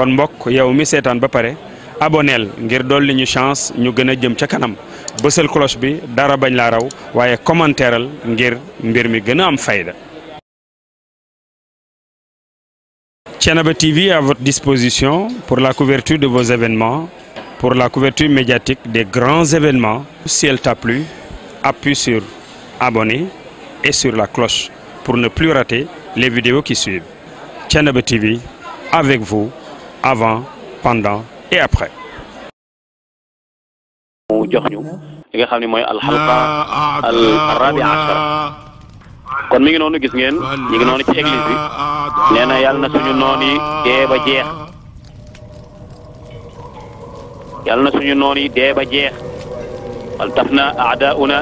kon mbokk yow mi seetaan ba pare aboneel ngir dolli ñu chance ñu gën a jëm ca kanam bësal cloche bi dara bañ laa raw waaye commentéeral ngir mbir mi gën a am fayda. Thiénaba TV est à votre disposition pour la couverture de vos événements, pour la couverture médiatique des grands événements. Si elle t'a plu, appuie sur abonner et sur la cloche pour ne plus rater les vidéos qui suivent. Thiénaba TV, avec vous, avant, pendant et après. jox ñu li nga xam ne mooy alxalqa al rabi ashara kon mi ngi noonu gis ngeen ñi ngi noonu ci église bi nee na yàlla na suñu noon yi dee ba jeex yàlla na suñu noon yi dee ba jeex wal taf na aadauna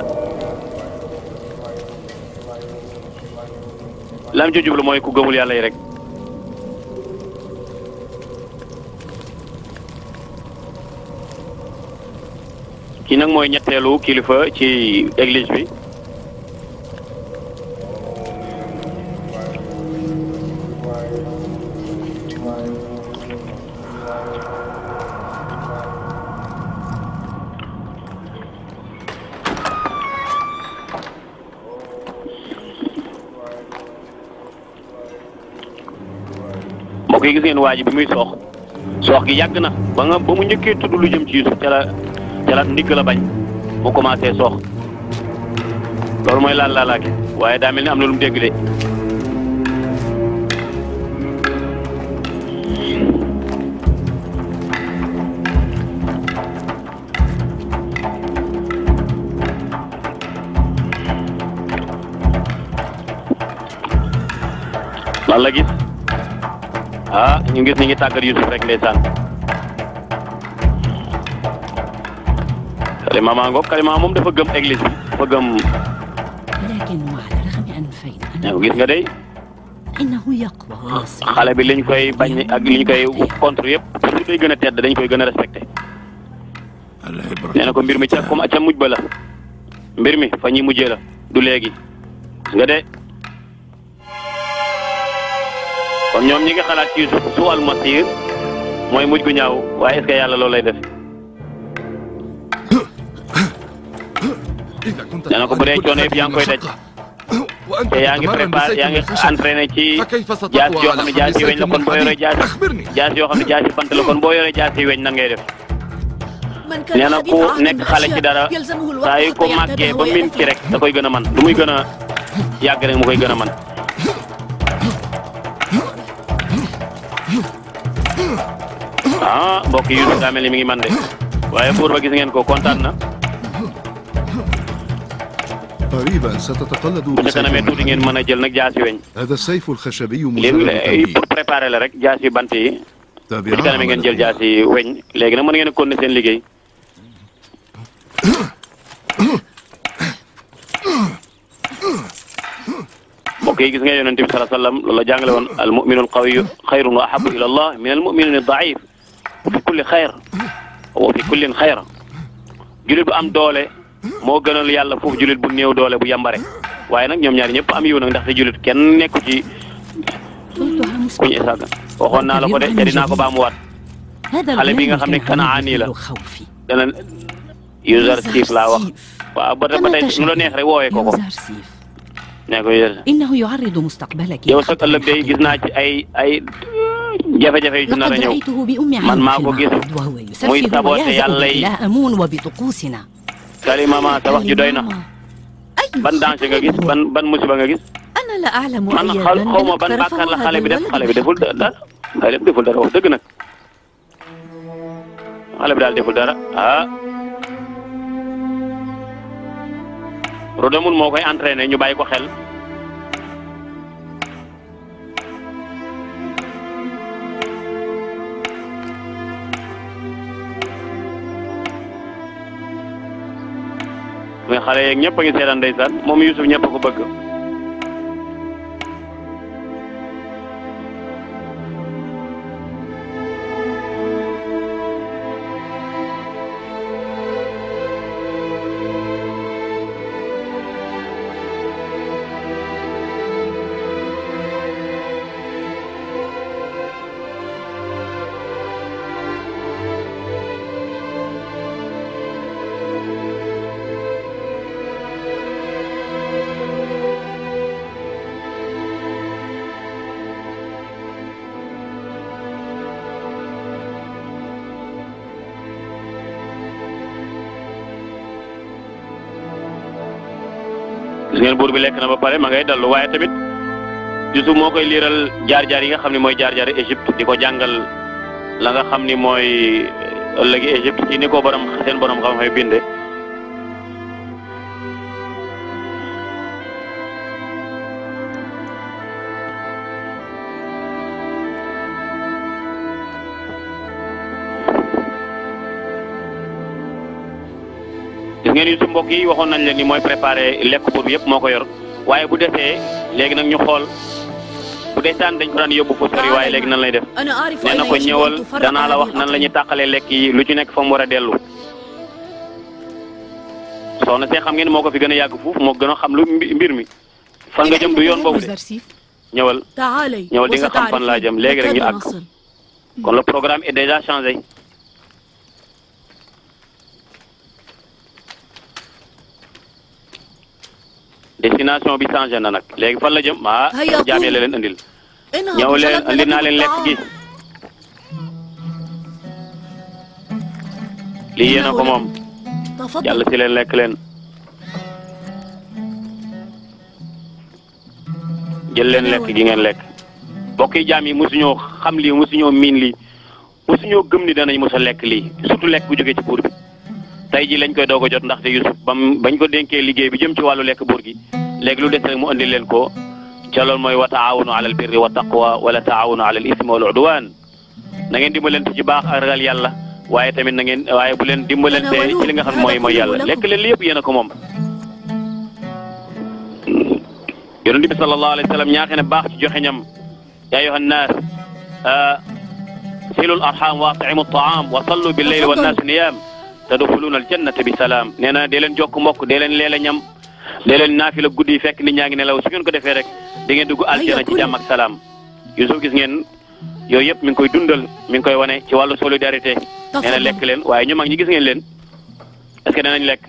lam ci jublu mooy ku gëmul yàlla yi rek kii nag mooy ñetteelu kilifa ci église bi mbokk yi gis ngeen waa ji bi muy soox gi yàgg na ba mu njëkkee tudd lu jëm ci Yuusuf ca la ndigg la bañ mu commencé soox loolu mooy laalaaki waaye daa mel ni am na lu mu dégg de lan la gis ñu gis ni ngi tàggat Yuusuf rek ndeysaan kalima maa ngoog kalima moom dafa gëm église bi dafa gëm gis nga day xale bi liñ koy bañ ak liñ koy contre yëpp pour ñu koy gën a tedd dañ koy gën a respecté nee na ko mbir mi ca mujj ba la mbir mi fa ñuy mujjee la du léegi gis nga de kon ñoom ñi nga xalaat ci Yuusuf su al masir mooy mujj gu ñaaw waaye est-ce que yàlla loolu lay def nee na ko bu dee coono yëpp yaa ngi koy daj te yaa ngi préparé yaa ngi entraîné ci jaas yoo xam ne jaas yi weñ la kon boo yoree jaas yoo xam ne jaas yi bant la kon boo yoree jaas yi weñ nan ngay def nee na ku nekk xale ci dara saa yu ko màggee ba min ci rek da koy gën a man lu muy gën a yàgg rek mu koy gën a man mbokk yi daa mel ni mi ngi man de waaye buur ba gis ngeen ko kontaan na قريبا ستتقلد tuuti ngeen mën a jël nag jaasi weñ هذا السيف الخشبي léegi pour préparer la rek jaasi bant yi bu ci kanam ngeen jël jaasi weñ léegi nag mën ngeen a continuer seen liggéey mbokk yi gis nga yonent bi sallallahu alayhi wa sallam loolu la jàngale woon al mu'minu al qawiyyu xayrun wa ahabbu ila Allah min al mu'min al da'if wa fi kulli xayr wa fi kullin xayr jullit bu am doole moo gënal yàlla foofu jullit bu néew doole bu yambare waaye nag ñoom ñaari ñëpp am yiw nag ndaxte jullit kenn nekku ci kuñu isaaga waxoon naa la ko de te dinaa ko baamuwaat xale bi nga xam ne kanaani la dana user siif laa wax waaw ba tey nu la neex rek woowee ko nee ko yow sax ëllëg day gis naa ci ay jafe-jafe yu ci nar a ñëw man maa ko gis muy saboote yàlla yi kalima ma sa wax ji doy na ban danger nga gis ban musiba nga gis man xaw ma ban bàkkaar la xale bi deful dara xale bi deful dara wax dëgg nag xale bi daal deful dara Rodamul moo koy entraîné ñu bàyyi ko xel mais xale yeeg ñëpp a ngi seetaan ndeysaan moom Youssouf ñëpp a ko bëgg gis ngeen buur bi lekk na ba pare ma ngay dallu waaye tamit Yusuf moo koy liiral jaar-jaar yi nga xam ne mooy jaar-jaar Égypte di ko jàngal la nga xam ni mooy ëllëgi Égypte ci ni ko seen borom xam-xam binde gis ngeen Yusuf mbokk yi waxoon nañ leen ni mooy préparé lekk buur bi yëpp moo ko yor waaye bu desee léegi nag ñu xool bu desaan dañ ko daan yóbbu fa sori waaye léegi nan lay def nee na ko ñëwal danaa la wax nan la ñuy tàqalee lekk yi lu ci nekk fa mu war a dellu soxna see xam ngeen moo ko fi gën a yàgg fuuf moo gën a xam lu mbir mi fan nga jëm du yoon boobu de ñëwal ñëwal di nga xam fan laa jëm léegi rek ñu àgg kon le programme est déjà changé destination bi changé na nag léegi fan la jëm jaamee la leen andil ñëw leen andi naa leen lekk gi lii yéen a ko moom jàll si leen lekk leen jël leen lekk gi ngeen lekk mbokk yi jaam yi mosuñoo xam lii mosuñoo miin lii mosuñoo gëm ni danañ mos a lekk lii surtout lekk bu jógee ci buur bi tey ji lañ koy doog a jot ndaxte Yusuf bañ ko dénkee liggéey bi jëm ci wàllu lekk buur gi léegi lu des rek mu andi leen ko ca loolu mooy wa taawunu ala al birri wa taqwa wala taawunu ala al ismi wal udwan na ngeen dimbalante ci baax ak ragal yàlla waaye tamit na ngeen waaye bu leen dimbalante ci li nga xam mooy yàlla lekk leen li yëpp yéen a ko moom yonent bi sallallahu alayhi wa sallam ñaaxe ne baax ci joxe ñam yaa ayyuhan naas silul arham wa at'imu at-ta'am wa sallu bil layli wan naas niyam tadxuluuna aljannata bi salaam nee na dee leen jokk mbokk dee leen leela ñam dee leen naafila guddi yi fekk nit ñaa ngi nelaw su ngeen ko defee rek da ngeen dugg aljana ci jàmm ak salaam Yusuf gis ngeen yooyu yëpp mi ngi koy dundal mi ngi koy wane ci wàllu solidarité nee na lekk leen waaye ñu mag ñi gis ngeen leen est-ce que danañ lekk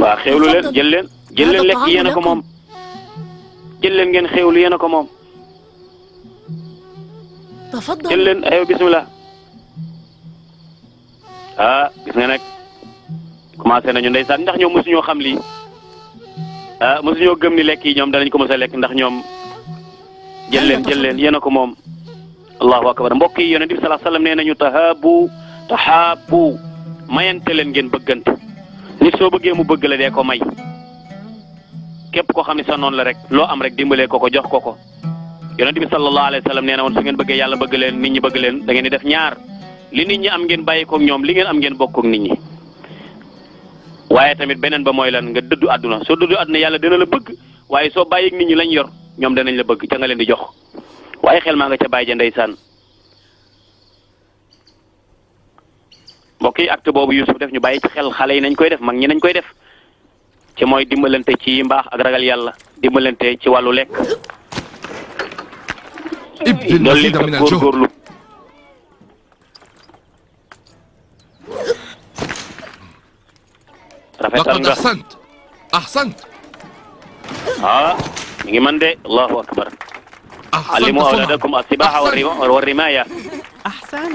waaw xewlu leen jël leen lekk yéen a ko moom jël leen ngeen xewlu yéen a ko moom jël leen ayo bismillah gis nga nag commencé nañu ndeysaan ndax ñoom mosuñoo xam lii mosuñoo gëm ni lekk yi ñoom danañ ko mos a lekk ndax ñoom jël leen yéen a ko moom allahu akbar mbokk yi yonent bi sallallahu alayhi wasallam nee nañu tahaabu mayante leen ngeen bëggante nit soo bëggee mu bëgg la dee ko may képp koo xam ne sa noonu la rek loo am rek dimbalee ko jox ko yonent bi sallallahu alayhi wa sallam nee na woon su ngeen bëggee yàlla bëgg leen nit ñi bëgg leen da ngeen di def ñaar li nit ñi am ngeen bàyyi koog ñoom li ngeen am ngeen bokk ak nit ñi waaye tamit beneen ba mooy lan nga dëddu àdduna soo dëddu àdduna yàlla dina la bëgg waaye soo bàyyi ak nit ñi lañ yor ñoom danañ la bëgg ca nga leen di jox waaye xel maa nga ca bàyyi ja ndeysaan mbokk yi acte boobu Yusuf def ñu bàyyi ci xel xale yi nañ koy def mag ñi nañ koy def ci mooy dimbalante ci mbaax ak ragal yàlla dimbalante ci wàllu lekk loolu li ko góorgóorlu rafetal nga ahsant mi ngi man de allahu akbar allimu awladakum as-sibaha wa rimaya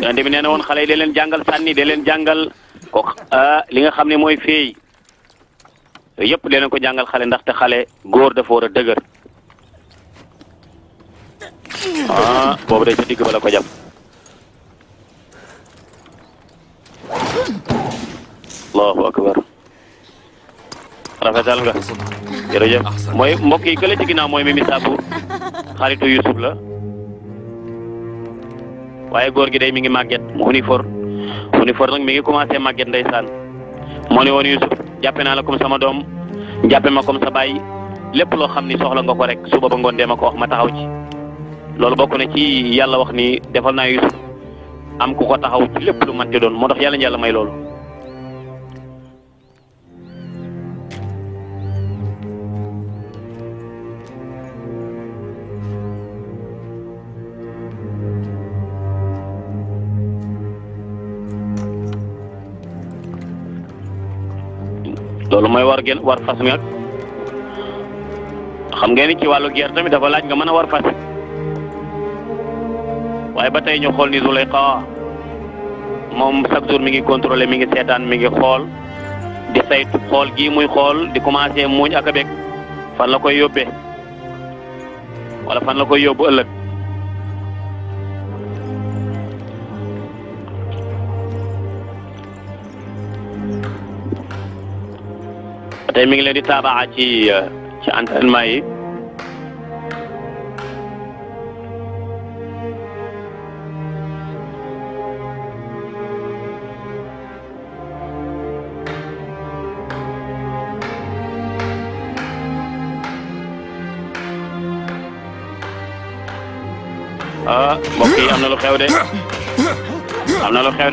yonent bi nee na woon xale yi da leen jàngal sànni da leen jàngal ko li nga xam ne mooy feey yooyu yëpp da leen ko jàngal xale ndaxte xale góor dafa war a dëgër boobu day sa digg ba la ko jàpp allahu akbar rafetal nga jërëjëf mooy mbokk yi kële ci ginnaaw mooy Mimi Sabou xaritu Yusuf la waaye góor gi day mi ngi màgget mu uniforme nag mi ngi commencé màgget ndeysaan moo ne woon Yusuf jàppe naa la comme sama doom jàppe ma comme sa baay lépp loo xam ni soxla nga ko rek suba ba ngoon dee ma ko wax ma taxaw ci loolu bokk na ci yàlla wax ni defal naa Yusuf am ku ko taxaw ci lépp lu manti doon moo tax yàlla may loolu loolu mooy war fas mi ak xam ngeen ni ci wàllu guerre tamit dafa laaj nga mën a war fas waaye ba tey ñu xool ni Zulayxa moom chaque jour mi ngi contrôler mi ngi seetaan mi ngi xool di saytu xool gii muy xool di commencé muuñ ak a bég fan la koy yóbbee wala fan la koy yóbbu ëllëg tey mi ngi leen di taabaa ci entraînement yi mbokk yi am na lu xew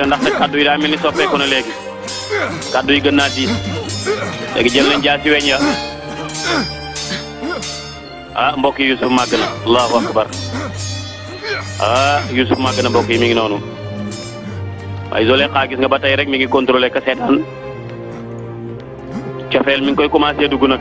de ndax nag kaddu yi daa mel ni soppeeku na léegi kaddu yi gën naa diis léegi jël nañ jaasi weñ ya mbokk yi Youssouf màgg na allahu akbar Youssouf màgg na mbokk yi mi ngi noonu waaye Zolekha gis nga ba tey rek mi ngi contrôlé ka seetaan cofeel mi ngi koy commencé dugg nag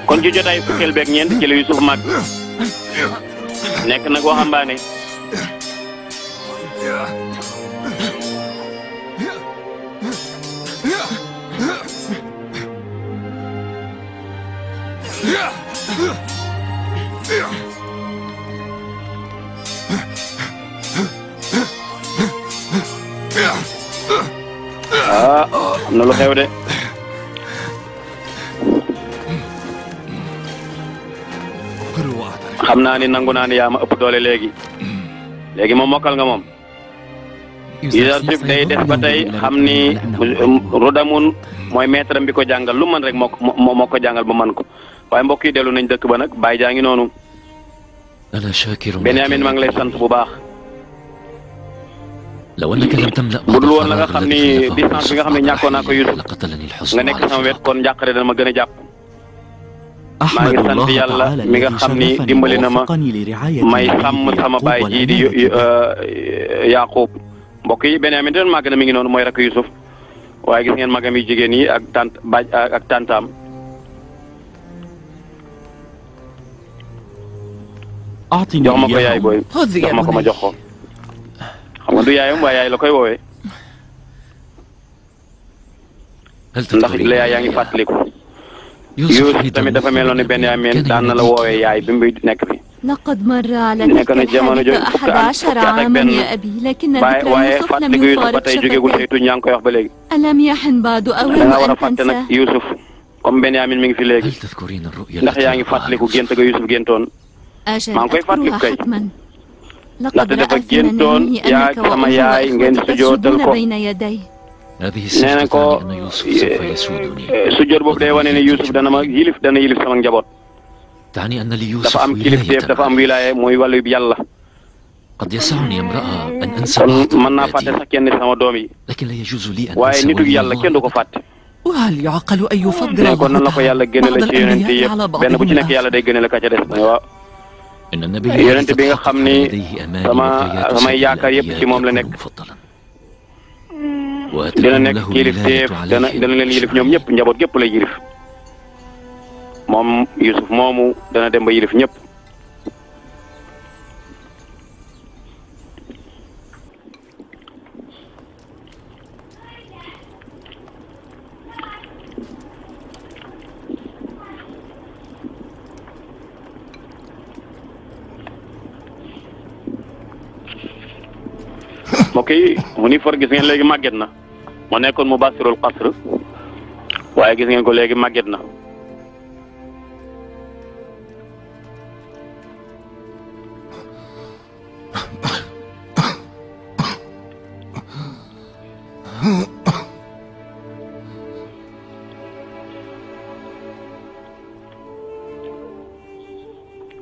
kon ci jotaay fukkeel beeg ñeent ci la Youssouf mag nekk nag waxambaane am na lu xew de xam naa ni nangu naa ni yaa ma ëpp doole léegi moom mokkal nga moom Youssouf day def ba tey xam ni Rodamoun mooy maître bi ko jàngal lu man rek moo ko jàngal ba man ko waaye mbokk yi dellu nañ dëkk ba nag Baye jaa ngi noonu Benyamin maa ngi lay sant bu baax bu dul woon la nga xam ni distance bi nga xam ne ñàkkoon naa ko Youssouf nga nekk sama wet kon njàqare dana ma gën a jàpp maa ngi sant yàlla mi nga xam ni dimbali na ma may sàmm sama baay ji di Yaaqub mbokk yi Benyamin doon màgg na mi ngi noonu mooy rakk Youssouf waaye gis ngeen magam yi jigéen yi ak tantaam jox ma ko yaay booy jox ma ko ma jox ko xam nga du yaayam waaye yaay la koy woowee ndax la yaay yaa ngi fàttaliku Youssouf tamit dafa meloon ni Benyamin daan na la woowee yaay bi mu nekk fi nekk na jamono jooju fukki at ak benn waaye fàttaliku Youssouf ba tey jógeegul say tuñ yaa ngi koy wax ba léegi da nga war a fàtte nag Youssouf comme Benyamin mi ngi fi léegi ndax yaa ngi fàttaliku gént ga Youssouf géntoon maa ngi koy fàttaliku kay ndaxte dafa géntoon yaa sama yaay ngeen sujootal ko nee na ko sujjoot boobu day wane ne Youssouf dana yilif sama njaboot dafa am kilifteef dafa am wilaya mooy wàllu yàlla kon mën naa fàtte sax kenn sama doom yi waaye nitu yàlla kenn du ko fàtte. ne kon nan la ko yàlla gënale ci yonent yi yëpp benn bu ci nekk yàlla day gënale ka ca des waaw yonent bi nga xam ni samay yaakaar yëpp ci moom la nekk. dina nekk kilifteef dana leen yilif ñoom ñëpp njaboot gépp lay yilif moom Youssouf moomu dana dem ba yilif ñëpp mbokk yi mu ni for gis ngeen léegi màgget na moo nekkoon mu basirul qasr waaye gis ngeen ko léegi màgget na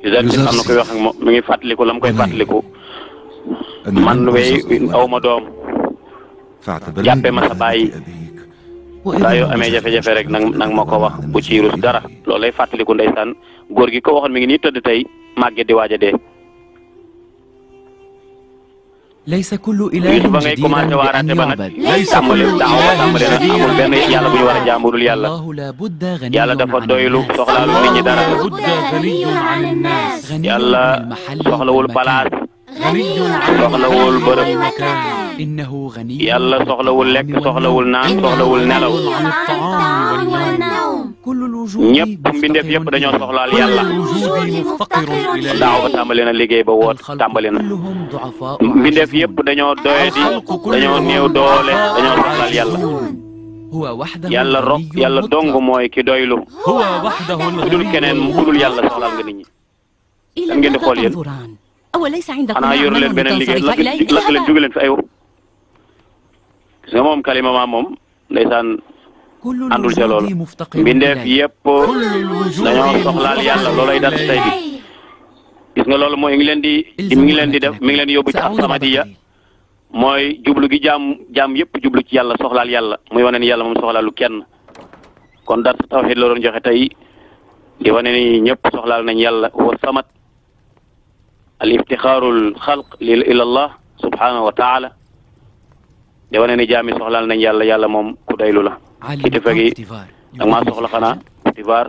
Youssouf am na koy wax ak moom mi ngi fàttaliku la mu koy fàttaliku man wey aw ma doom jàppee ma sa bàyyi saa yoo amee jafe-jafe rek nang ma ko wax bu ci rus dara loolu lay fàttaliku ndeysaan góor gi ko waxoon mi ngi nii tëdd tey màgget di waaj a dee. ليس كل إله ba ngay commencé جدير waaraate بأن ba nag يعبد tàmbali na amul benn yàlla bu ñu war a jaamu dul yàlla الله لا بد غني yàlla dafa عن doylu الناس soxlaalu nit ñi dara غني عن yàlla المحل soxlawul palaas soxlawul bërëb إنه غني yàlla soxlawul lekk soxlawul naan soxlawul nelaw كل الوجود ñëpp mbindeef yëpp dañoo soxlaal yàlla daaw ba tàmbali na liggéey ba woot tàmbali na كلهم ضعفاء mbindeef yëpp dañoo doyadi dañoo néew doole dañoo soxlaal yàlla هو وحده yàlla rok غني yàlla dong مطلق. mooy ki doylu هو وحده ku dul keneen ku dul yàlla soxlaal nga nit ñi إلى lan ngeen di ماذا xool yéen تنظران؟ أوليس عندكم xanaa yoru leen أعمال beneen liggéey تنصرف إليه؟ lakk leen jóge leen fi aywa gis nga moom kalima ma moom ndeysaan كل àndul ca loolu الوجود مفتقر mbindeef إليه. yëpp dañoo soxlaal yàlla loolay dal tey bi gis nga loolu mooy ngi leen di mi ngi leen di def mi ngi leen di yóbbu ci as-samadiya mooy jublu gi jaam yëpp jublu ci yàlla soxlaal yàlla muy wane ni yàlla moom soxlaalu kenn kon dar tawhid la doon joxe tey di wane ni ñëpp soxlaal nañ yàlla wa samat al iftixaarul xalq ila allah subhanahu wa taala di wane ni jaami soxlaal nañ yàlla yàlla moom ku daylu la علم kilifa gi اغتفار. ak maa soxla xanaa tivaar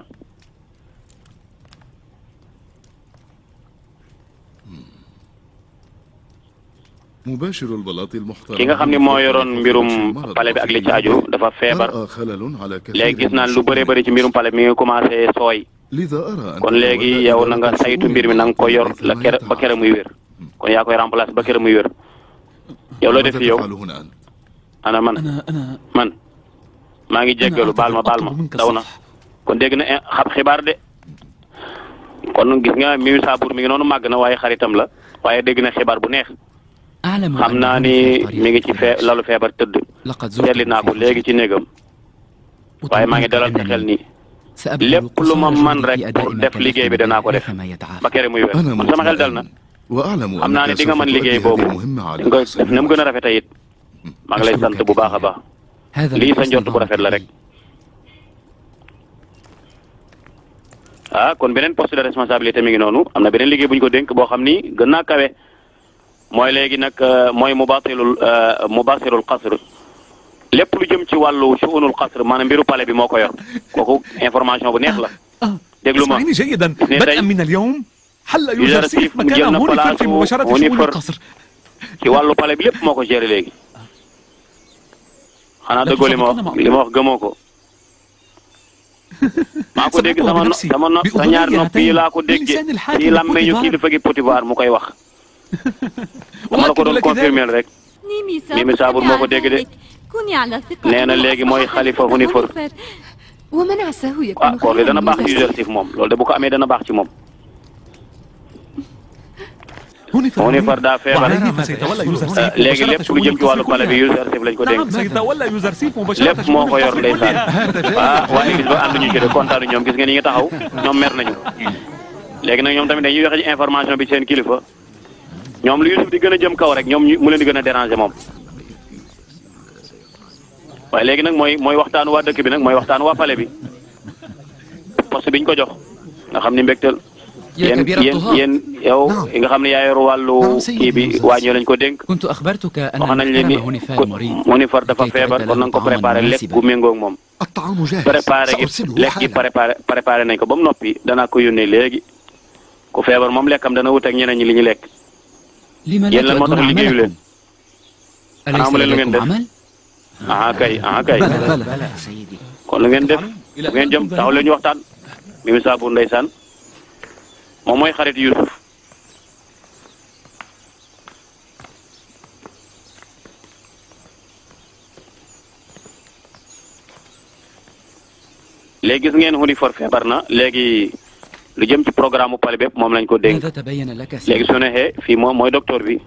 مباشر البلاط المحترم ki nga xam ne moo yoroon mbirum pale bi ak li ci aju dafa feebar رأى خلل على كثير léegi gis naan lu من bëree bëri ci mbirum pale bi mi ngi commencé sooy لذا أرى أن kon léegi تتولى yow na nga إدارة saytu الشؤون mbir mi na nga ko yor la kere ba kere muy wér kon yaa koy remplacer ba kere muy wér yow loo def fi yow تفعل هنا أنت؟ ana man maa ngi jéggalu baal ma daw na kon dégg na xam xibaar de kon gis nga mi Saabur mi ngi noonu màgg na waaye xaritam la waaye dégg na xibaar bu neex أعلم xam naa ni mi ngi ci lalu feebar tëdd لقد زرت seetli naa ko léegi ci néegam waaye maa ngi dalal sa xel nii lépp lu ma man rek pour def liggéey bi danaa ko def ba kere muy wér man sama xel dal na وأعلم xam naa ni أنك di nga سوف mën تؤدي liggéey هذه boobu المهمة di على nga koy أحسن def na mu gën a rafetee it maa ngi lay sant bu baax a baax lii sa njort bu rafet la rek ah kon beneen poste de responsabilité mi ngi noonu am na beneen liggéey bu ñu ko dénk boo xam ni gën naa kawe mooy léegi nag mooy mubasirul qasr lépp lu jëm ci wàllu shu'unul qasr maanaam mbiru palais bi moo ko yor kooku information bu neex la déglu ma اسمعيني جيدا إيه بدءا طيب. من اليوم حل يوزر يوزر سيف سيف مكان مجلنا هونيفر في بلاصه مباشرة هونيفر. شؤون القصر ci wàllu palais bi lépp moo ko géré léegi xanaa dëggoo li ma wax gëmoo ko maa ko dégg sama nopp sa ñaar nopp yi laa ko déggee ci làmmeñu kilifa gi Potifar mu koy wax dama la ko doon confirmer rek Mimi Saabur moo ko dégg de nee na léegi mooy xalifa Hunifar ومن عساه ah يكون kooku de dana baax ci خيرا Yuusuf moom loolu de bu ko amee dana baax ci moom Hunifar daa feebar فسيتولى يوزر سيف léegi lépp lu jëm ci wàllu palais bi Yuusuf lañ ko dénk نعم سيتولى يوزر سيف مباشرة lépp moo ko yor ndeysaan ah waa église ba ànduñu ci de kontaanu ñoom gis nga ni nga taxaw ñoom mer nañu léegi nag ñoom tamit dañuy joxe ci information bi seen kilifa ñoom lu Yuusuf di gën a jëm kaw rek ñoom mu leen di gën a déranger moom waaye léegi nag mooy waxtaanu waa dëkk bi nag mooy waxtaanu waa palais bi poste biñ ko jox nga xam ni mbégteel yéen yow nga xam ne yaa yor wàllu kii bi waa ñoo lañ ko dénk كنت أخبرتك أن wax nañ leen ni هونيفر مريض Hunifar dafa feebar kon na nga ko préparé lekk gu méngóog moom الطعام جاهز préparé gi سأرسله lekk gi حالا préparé nañ ko ba mu noppi danaa ko yónnee léegi ku feebar moom lekkam dana wut ak ñeneen ñi li ñu lekk لما yéen لا lan moo tax تؤدون liggéeyu leen عملكم أليس عمل اللي لديكم من عمل؟ kay بلى kon lu ngeen def lu ngeen jëm taxaw leen ñu waxtaan Mimi Saabur ndeysaan moom mooy xarit Youssouf léegi gis ngeen Hunifar feebar na léegi lu jëm ci programme mu pale bépp moom lañ ko dénk ماذا تبين لك léegi su neexee fii moom mooy docteur bi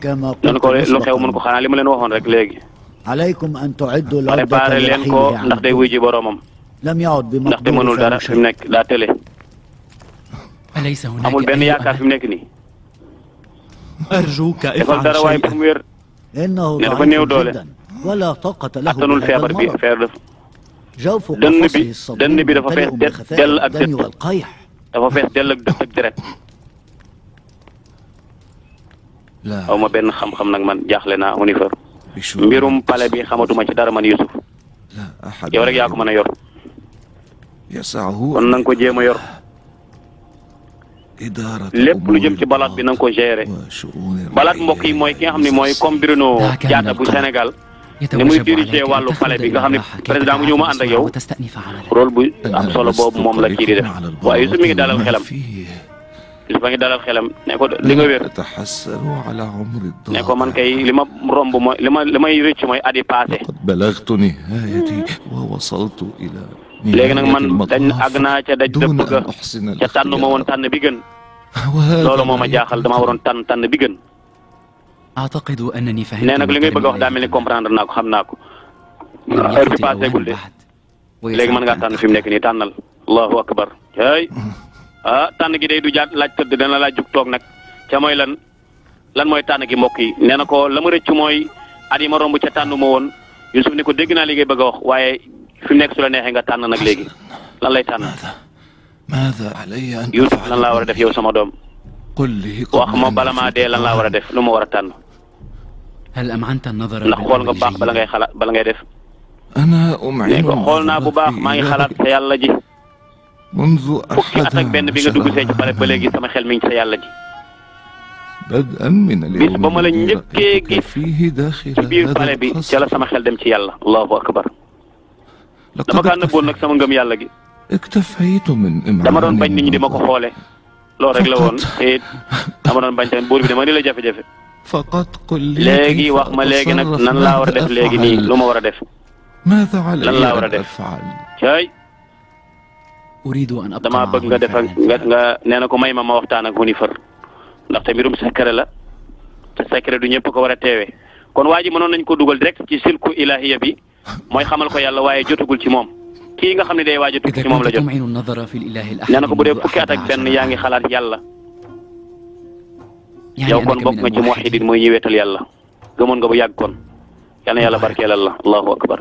كما noonu قلت ko lu xew mun مسبقا ko xanaa li ma leen waxoon rek léegi عليكم أن تعدوا العدة préparé leen ko لرحيله ndax day عنكم wuy ji boroomam لم يعد ndaxte mënul بمقدور dara فعل fi mu شيء nekk daa tële أليس هناك amul benn أي yaakaar fi أمل؟ mu nekk nii أرجوك defal dara افعل waaye bu شيئا mu wér إنه ne dafa néew ضعيف doole جدا ولا طاقة له attanul بهذا feebar bi المرض. feebar جوف dënn قفصه bi الصدوم dënn bi dafa fees ممتلئ dell بخفاء ak الدم dëtt والقيح. dafa fees dell ak dëtt ak deret لا aw ma benn xam-xam nag man jaaxle naa mu ni fa بشؤون mbirum pale bi xamatuma ci dara man Youssouf لا أحد yow rek yaa ko mën a yor يسعه kon na nga ko jéem a yor إدارة lépp lu jëm ci balaat bi na nga ko gérer وشؤون balaat mbokk yi mooy ki nga xam ne mooy comme Bruno Diatta bu Sénégal ni muy diriger wàllu pale bi nga xam ne président bu ñëw ma ànd ak yow rôle bu am solo boobu moom la kii di def waaye Youssouf mi ngi dalal xelam Youssouf a ngi dalal xelam ne ko li nga wér أتحسر على عمر الضال ne ko man kay li ma romb mooy li may rëcc mooy at yi passé قد بلغت نهايتي ووصلت إلى léegi nag man dañ àgg naa ca daj dëpp ga ca tànn ma woon tànn bi gën loolu moo ma jaaxal damaa waroon tànn bi gën أعتقد أنني فهمت nee nag li ngay bëgg a wax daa mel ni comprendre naa ko xam naa ko heure bi passé gul de léegi mën ngaa tànn fi mu nekk nii tànnal allahu akbar ay tànn gi day du jaat laaj tëdd dana laaj jug toog nag ca mooy lan mooy tànn gi mbokk yi nee na ko la ma rëcc mooy at yi ma romb ca tànn ma woon Youssouf ni ko dégg naa li ngay bëgg a wax waaye fi mu nekk su la neexee nga tànn nag léegi lan lay tànn ماذا علي أن Youssouf lan laa war a def yow sama doom قل لي wax ma bala maa dee lan laa war a def lu ma war a tànn هل أمعنت النظر ndax xool nga bu baax bala ngay xalaat bala ngay def أنا ne أمعن ko xool naa bu baax maa ngi xalaat sa yàlla ji منذ fukki at ak benn bi nga dugg see ci pare ba léegi sama xel mi ngi sa yàlla ji بدءا من bis ba ma la اليوم njëkkee gis فيه داخل ci biir هذا pale bi ca القصر la sama xel dem ci yàlla allahu akbar dama لقد kaa nëbboon nag sama ngëm yàlla gi اكتفيت من dama doon bañ nit ñi di ma ko النظر. xoole loolu rek la woon te it dama doon bañ tamit buur bi dama ni la jafe-jafe فقط قل لي léegi كيف wax ma léegi nag أتصرف، nan laa war a def ماذا léegi nii أفعل؟ lu ma war a def ماذا علي lan laa war a أن def أفعل؟ caay أريد أن أبقى damaa معه bëgg nga def ak فعلاً. nga nee na ko may ma waxtaan ak Hunifar ndaxte mbirum secret la te secret du ñëpp ko war a teewee kon waa ji mënoon nañ ko dugal direct ci silku ilahiya bi mooy xamal ko yàlla waaye jotagul ci moom kii nga xam ne day waaj a tukki إذا ci moom la كنت jot تمعن النظر في الإله الأحد nee na ko bu dee منذ fukki at ak 11 benn yaa ngi xalaat yàlla يعني yow kon أنك bokk من nga ci muwahidin الموحدين. mooy ñi weetal yàlla gëmoon nga bu yàgg kon yal na yàlla barkeelal la allahu akbar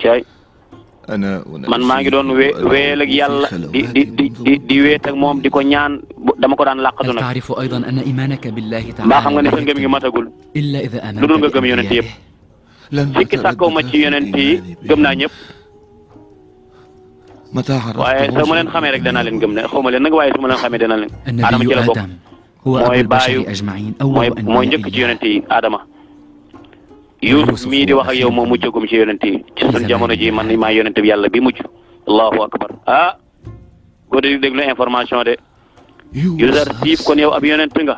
caay أنا man maa ngi doon weel ak yàlla di weet ak moom di ko ñaan dama ko daan làqatu هل nag تعرف أيضا أن إيمانك بالله mbaa xam nga ne تعالى sa ngëm gi matagul إلا إذا lu dul آمنت nga gëm yonent yëpp بأنبيائه sikki sàkkaw ma ci yonent yi gëm naa ñëpp متى عرفت waaye su ma leen xamee rek danaa leen gëm ne xaw ma leen nag waaye su ma leen xamee danaa leen Adama النبي ci la bokk آدم هو أبو mooy baayu البشر أجمعين mooy أول mooy أنبياء njëkk ci الله. yonent yi Adama Yuusuf mii di wax ak yow moo mujjagum ci yonent yi ci sun jamono ji man maa yonent bi yàlla bi mujj allahu akbar góor di déglu information de Youssouf siif kon yow ab yonent nga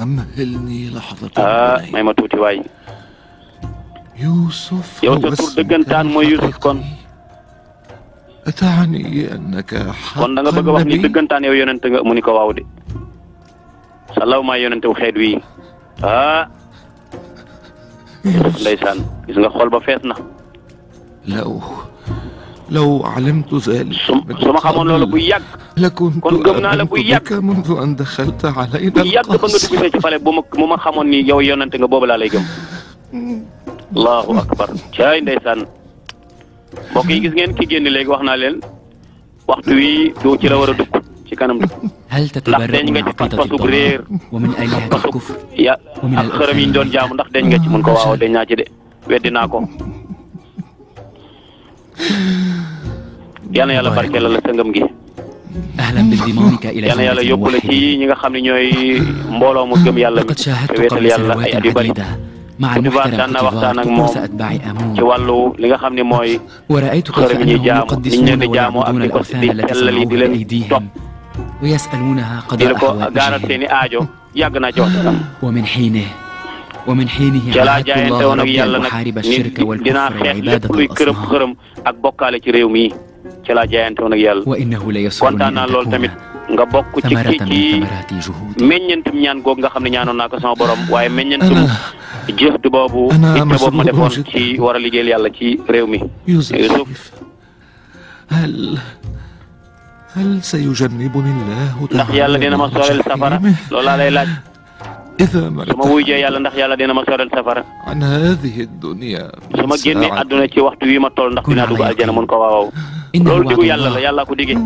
أمهلني لحظة may ma tuuti waay يوسف yow sa tur dëggantaan mooy Youssouf kon أتعني أنك kon da nga bëgg a wax ni dëggantaan yow yonent nga mu ni ko waaw de salaw maa yonent wu xeet wi ndeysaan gis nga xol ba fees na لو علمت ذلك su ma xamoon loolu bu yàgg لكنت kon gëm naa la bu آمنت yàgg بك منذ أن دخلت علينا bu yàgg ba nga dugg see ci pale bu ma xamoon ni yow yonent nga boobu laa lay gëm allahu akbar caay ndeysaan mbokk yi gis ngeen ki génn léegi wax naa leen waxtu wi doo ci la war a dugg ci kanam هل ndax تتبرأ deñ nga من ci عقيدة pas-pasu réer الضلال ومن آلهة الكفر ya ak xërëm yi ñu doon jaamu ndax deñ nga ci mun ko waaw deñ naa ci de weddi naa ko yal na yàlla barkeel la sa ngëm gi أهلا بانضمامك إلى yal na yàlla زمرة yóbbu la ci الموحدين. ñi nga xam ne ñooy mbooloo mu gëm yàlla mi لقد te شاهدت wéetal قبل yàlla ay at yu سنوات bari عديدة مع Kutiba المحترم daan na waxtaan ak كتيفار moom طقوس أتباع ci آمون wàllu li nga xam ne mooy ورأيت كيف xërëm yi ñuy أنهم jaamu niñ يقدسون leen di jaamoo ak ويعبدون di ko الأوثان di التي sellal yi di صنعوها leen بأيديهم ويسألونها di قضاء la ko gaaral حوائجهم seeni aajo yàgg naa ci waxtaan ومن حينه ca laa عاهدت jaayante الله woon ak ربي yàlla أن nag أحارب ni الشرك dinaa والكفر xeex lépp وعبادة luy kërëm الأصنام xërëm ak bokkaale ci réew mi ca laa jaayante woon ak yàlla وإنه ليسرني kontaan naa أن loolu تكون tamit nga bokk ci ثمرة ci من ثمرات جهودي meññentum ñaan googu nga xam ne ñaanoon naa ko sama borom waaye meññentum jëftu boobu itte boobu ma defoon ci war a liggéeyal yàlla ci réew mi Youssouf هل سيجنبني الله ndax yàlla dina ma sorel safara loolu laa lay laaj إذا ما su ma wujjee yàlla ndax yàlla dina ma sorel safara عن هذه الدنيا su ma génnee àdduna ci waxtu wi ma toll ndax dinaa dugg aljana mun ko waaw loolu digu yàlla la yàlla ko digee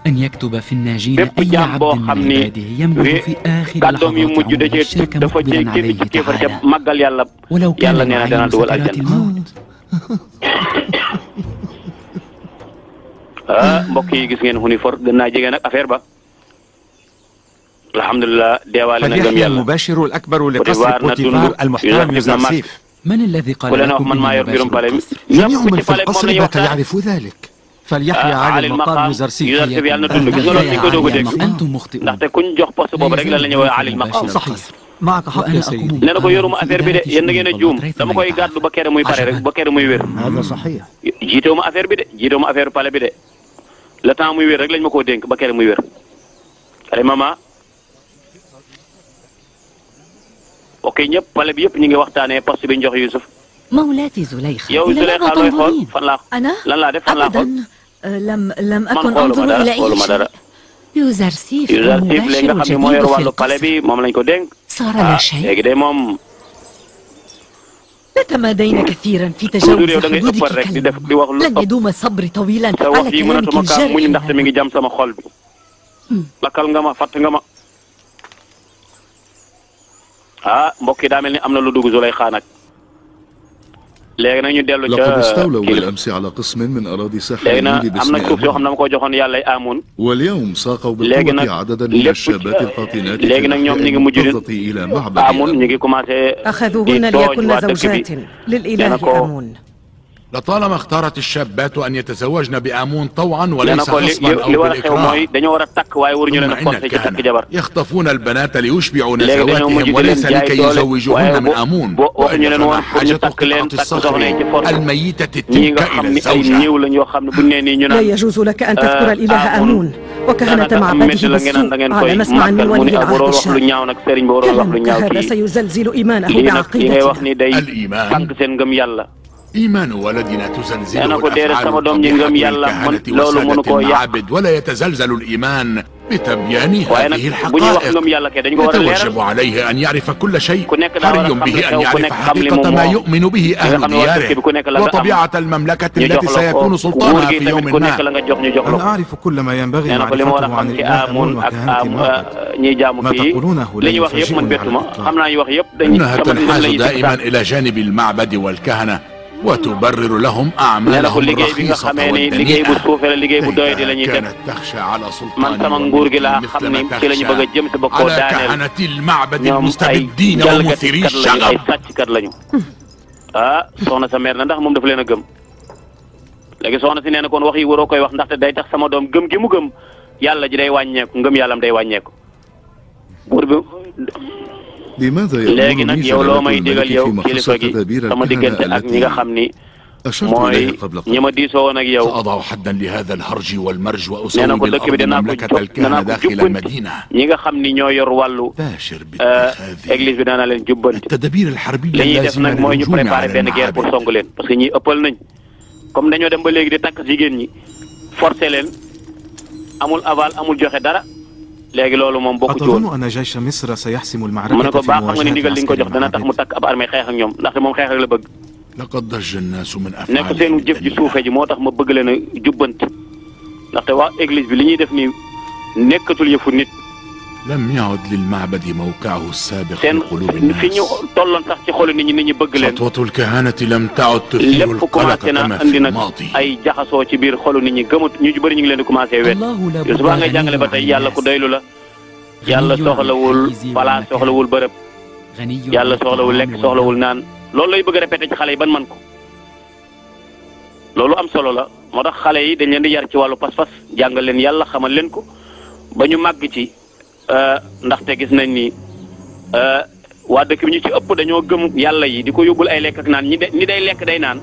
أن يكتب في الناجين bépp أي jaam boo عبد xam من ni عباده يملك في آخر kàddoom yu لحظات mujj da عمره cee الشرك dafa cee مقبلا képp عليه ci kéefar ca تعالى màggal yàlla ولو كان yàlla nee na danaa يعين dugal سكرات aljana الموت. mbokk yi gis ngeen xuni for gën naa jege nag affaire ba alhamdulilah deewaale na gëm فليحيى yàlla المباشر الأكبر لقصر بوتيفار بوتيفار ندون المحترم يوسف نمك يوزرسيف من الذي قال ku leen wax لكم man maa yor إني mbirum pale مباشر bi القصر؟ جميع ñëpp من ci في pale moom القصر la ñuy بات waxtaan يعرف ذلك فليحيى عالي عالي المقام المقام يوزرسيف يوزرسيف yàlla na dund gis nga loolu ci ko doog a dégg أنتم مخطئون. ndaxte kuñ jox poste boobu rek la la ñuy woowee alil maqam صحيح معك حق يا سيدي nee na ko yoruma affaire bi de yéen da ngeen a juum dama koy gàddu ba kere muy pare rek ba kere muy wér هذا صحيح jiitewuma affaire bi de jiitewuma affaire pale bi de le temps muy wér rek lañ ma koo dénk ba kere muy wér ale mama ok ñëpp pale bi yëpp ñu ngi waxtaanee poste bi ñu jox Youssouf مولاتي زليخة yow إلى Zuleyxa ماذا looy xool تنظرين؟ fan laa أنا؟ lan laa def fan laa xool أبدا لم man أكن xooluma أنظر dara إلى أي xooluma dara شيء يوزرسيف Youssouf léegi nga المباشر xam ne moo yor الجديد في wàllu pale القصر bi moom lañ ko dénk صار لا ah شيء léegi de moom نتمادينا كثيرا في toujours تجاوز yow da ngay ëppal حدودك rek di def كلمة di wax lu لن ëpp يدوم صبري طويلا sa wax على yi كلامك mënatuma kaa muñ الجارح ndaxte mi ngi jam sama xol bi lakkal nga ma fatt nga ma ah mbokk yi daa mel ni am na lu dugg Zuleyxa nag léegi nag ñu dellu لقد ca استولوا kii بالأمس على قسم من أراضي ساحل léegi nag النيل am na باسم suuf yoo xam آمون ne dama ko joxoon yàlla ay amoon واليوم ساقوا léegi nag بالقوة عددا من lépp الشابات القاطنات في léegi nag ñoom ñu ngi mujj المحافظة إلى معبد amoon ñu آمون ngi commencé di أخذوهن tooj ليكن waa dëkk bi زوجات للإله لأنكو- آمون. لطالما اختارت الشابات أن يتزوجن بآمون طوعا nee وليس na ko غصبا li أو war a xew mooy بالإكراه. dañoo war a takk waaye waruñu leen a ثم إن forcé ci takk الكهنة jabar يخطفون البنات ليشبعوا léegi dañoo mujj نزواتهم di leen وليس jaay لكي doole waaye يزوجوهن من آمون waxuñu leen وإلا woon فما pour ñu حاجة takk leen قطعة takk soxna yi ci الصخر force الميتة ñii تلك nga xam إلى ne ay الزوجة. néew lañ yoo xam ne buñ nee nii ñu لا naan يجوز لك أن تذكر الإله آمون وكهنة daanaka am métti معبده la ngeen naan da ngeen بالسوء koy على مسمع من màggal mu ولي ne العهد waroo wax lu الشام. ñaaw nag sëriñ bi waroo wax lu كلامك ñaaw هذا kii سيزلزل إيمانه lii nag yi ngay wax بعقيدتنا. ni day الإيمان. tànk seen ngëm yàlla إيمان ولدنا nee na تزلزله ko déedéet sama الأفعال doom ji ngëm القبيحة yàlla man للكهنة loolu mënu وسادة koo yàq المعابد ولا يتزلزل الإيمان بتبيان waaye nag هذه bu ñuy wax الحقائق. ngëm yàlla kay dañ ko war a يتوجب leeral عليه أن يعرف كل شيء ku nekk daa war a حري xam به li أن xew ku يعرف nekk xam li حقيقة moom ما moo يؤمن به nga أهل xam ne waa dëkk bi دياره ku nekk la nga am وطبيعة المملكة ñu التي jox la ko سيكون nguur سلطانها gi في tamit يوم ku nekk ما. la nga jox ñu jox la أنا ko أعرف كل ما ينبغي nee na ko li ma war a معرفته xam عن ci الإله amoon آمون ak وكهنة المعبد. ñiy jaamu ما fii تقولونه li لا ñuy wax yëpp man يفاجئني bettuma على xam naa ñu wax yëpp dañuy إنها sama ngëm تنحاز lay دائما إلى جانب المعبد والكهنة وتبرر لهم nee na ko أعمالهم liggéey bi nga الرخيصة xamee ni liggéey bu والدنيئة. suufee la liggéey bu doy di la ñuy ليتها def كانت تخشى على man سلطان sama nguur gi laa وملكه xam مثل ni ما ci la ñu bëgg a تخشى jëm si bëgg koo على daaneel كهنة المعبد ñoom ay المستبدين ومثيري jalgatikat lañu ay الشغب. sàcckat lañu ah soxna sa mère na ndax moom dafa leen a gëm léegi soxna si nee na kon wax yi waroo koy wax ndaxte day tax sama doom gëm gi mu gëm yàlla ji day wàññeeku ngëm yàllam day wàññeeku buur bi لماذا léegi يأمرني nag yow loo جلالة may digal الملك yow في kilifa مخصة gi تدابير sama diggante الكهنة ak ñi nga xam التي ni أشرت mooy إليها قبل ñi ma diisoo woon ak yow سأضع حدا لهذا الهرج والمرج nee na وأسوي ko dëkk bi بالأرض danaa ko مملكة الكهنة danaa ko داخل jubbanti المدينة. ñi nga xam ni ñoo yor wàllu باشر باتخاذ église bi danaa leen jubbanti التدابير الحربية li ñuy def اللازمة nag mooy ñu للهجوم préparer على benn guerre pour المعابد. song leen parce que ñi ëppal nañ comme dañoo dem ba léegi di takk jigéen ñi forcer leen amul aval amul joxe dara léegi loolu moom bokku ci woon أتظن أن جيش مصر سيحسم mu ne المعركة ko في baax xam nga ni مواجهة ndigal li nga ko عسكر jox dana tax mu المعابد. takk ab armée xeex ak ñoom ndaxte moom xeex rek la bëgg لقد ضج الناس من nekk أفعالهم seenu jëf ji suufee ji moo tax ma bëgg leen a jubbanti ndaxte waa église bi li ñuy def nii nekkatul yëfu nit لم يعد للمعبد موقعه السابق في seen قلوب fi ñu الناس. tolloon sax ci xolu nit ñi bëgg leen خطوة الكهنة لم تعد تثير lépp القلق commencé na كما في andi nag الماضي. ay jaxasoo ci biir xolu nit ñi gëmut ñu bëri ñu ngi leen di commencé wet الله لا yow su baa ngay jàngale ba tey yàlla ku doylu la yàlla soxlawul place soxlawul bërëb yàlla soxlawul lekk soxlawul naan loolu lay bëgg a répété ci xale yi ban man ko loolu am solo la moo tax xale yi dañ leen di yar ci wàllu pas-pas jàngal leen yàlla xamal leen ko ba ñu màgg ci ndaxte gis nañ ni waa dëkk bi ñu ci ëpp dañoo gëm yàlla yi di ko yóbbul ay lekk ak naan ñi day lekk day naan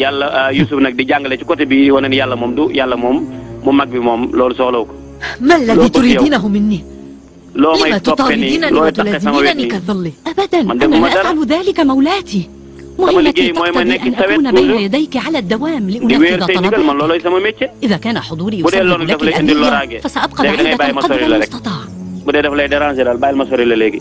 yàlla Youssouf nag di jàngale ci côté bi wane ni yàlla moom du yàlla moom mu mag bi moom loolu soxlaw ko ما الذي تريدينه مني؟ loo لما may toppee nii تطاردينني looy taxee sama wet وتلازمينني nii كالظل؟ أبدا من أنا دون لا مدار. أفعل ذلك مولاتي liggéey مهمتي mooy ma تقتضي nekk أن sa wet أكون بين toujours يديك على الدوام di wéer لأنفذ say ndigal man طلباتك loolooy sama métier إذا كان حضوري bu dee يسبب loolu لك daf lay indil الأذية loraange فسأبقى léegi da ngay بعيدة bàyyi ma قدر sori la rek المستطاع bu dee daf lay déranger daal bàyyil ma sori la léegi